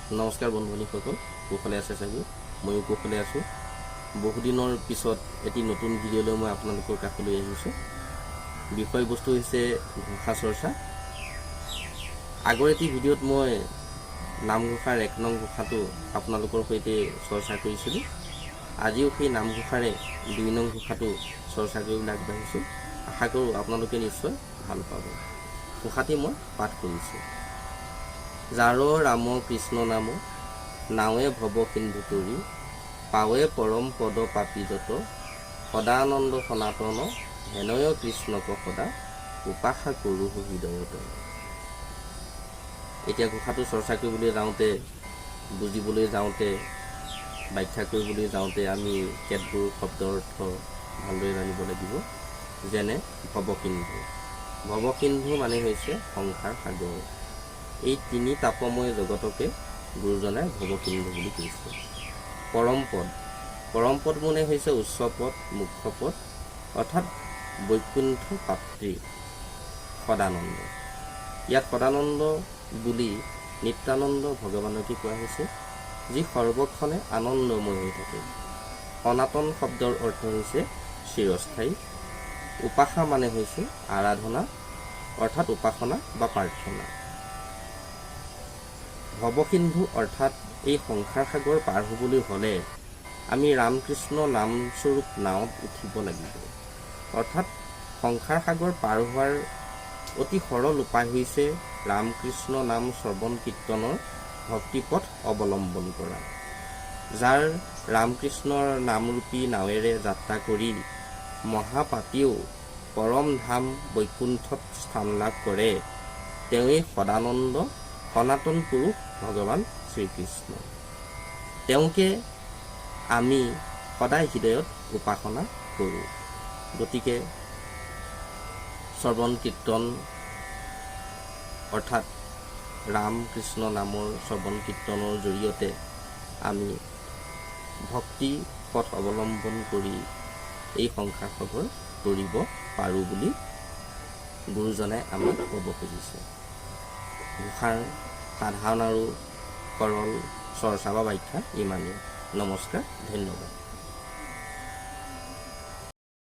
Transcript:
নমস্কাৰ বন্ধু বান্ধৱীসকল, কুশলে আছে চাগৈ? ময়ো কুশলে আছোঁ। বহুদিনৰ পিছত এটি নতুন ভিডিঅ'লৈ মই আপোনালোকৰ কাষলৈ আহিছোঁ। বিষয়বস্তু হৈছে ঘোষা চৰ্চা। আগৰ এটি ভিডিঅ'ত মই নামঘোষাৰ 1 নং ঘোষাটো আপোনালোকৰ সৈতে চৰ্চা কৰিছিলোঁ। আজিও সেই নামঘোষাৰে 2 নং ঘোষাটো চৰ্চা কৰিবলৈ আগবাঢ়িছোঁ। আশা কৰোঁ আপোনালোকে নিশ্চয় ভাল পাব। ঘোষাটি মই পাঠ কৰিছোঁ। যাৰ ৰাম কৃষ্ণ নাম নাৱে ভৱ সিন্ধু তৰি, পাৱে পৰম পদ পাপী যত, সদানন্দ সনাতন হেনয় কৃষ্ণক সদা উপাসা কৰোঁ হৃদয়ত। এতিয়া ঘোষাটো চৰ্চা কৰিবলৈ যাওঁতে, বুজিবলৈ যাওঁতে, ব্যাখ্যা কৰিবলৈ যাওঁতে আমি কেতবোৰ শব্দৰ অৰ্থ ভালদৰে জানিব লাগিব। যেনে ভৱসিন্ধু। ভৱসিন্ধু মানে হৈছে সংসাৰ সাগৰ। এই তিনি তাপময় জগতকে গুৰুজনাই ভৱসিন্ধু বুলি কৈছে। পৰম পদ। পৰম পদ মানে হৈছে উচ্চ পদ, মুখ্য পদ, অৰ্থাৎ বৈকুণ্ঠ প্ৰাপ্তি। সদানন্দ। ইয়াত সদানন্দ বুলি নিত্যানন্দ ভগৱানকে কোৱা হৈছে, যি সৰ্বক্ষণে আনন্দময় হৈ থাকে। সনাতন শব্দৰ অৰ্থ হৈছে চিৰস্থায়ী। উপাসা মানে হৈছে আৰাধনা, অৰ্থাৎ উপাসনা বা প্ৰাৰ্থনা। ভৱসিন্ধু অৰ্থাৎ এই সংসাৰ সাগৰ পাৰ হ'বলৈ হ'লে আমি ৰামকৃষ্ণ নামস্বৰূপ নাৱত উঠিব লাগিব। অৰ্থাৎ সংসাৰ সাগৰ পাৰ হোৱাৰ অতি সৰল উপায় হৈছে ৰামকৃষ্ণ নাম শ্ৰৱণ কীৰ্তনৰ ভক্তিপথ অৱলম্বন কৰা। যাৰ ৰামকৃষ্ণৰ নামৰূপী নাৱেৰে যাত্ৰা কৰি মহাপাপীয়েও পৰম ধাম বৈকুণ্ঠত স্থান লাভ কৰে, তেওঁৱেই সদানন্দ সনাতন পুৰুষ ভগৱান শ্ৰীকৃষ্ণ। তেওঁকে আমি সদায় হৃদয়ত উপাসনা কৰোঁ। গতিকে শ্ৰৱণ কীৰ্তন অৰ্থাৎ ৰাম কৃষ্ণ নামৰ শ্ৰৱণ কীৰ্তনৰ জৰিয়তে আমি ভক্তি পথ অৱলম্বন কৰি এই সংসাৰ সাগৰ তৰিব পাৰোঁ বুলি গুৰুজনাই আমাক ক'ব খুজিছে। ঘোষাৰ সাধাৰণ আৰু সৰল চৰ্চা বা ব্যাখ্যা ইমানেই। নমস্কাৰ, ধন্যবাদ।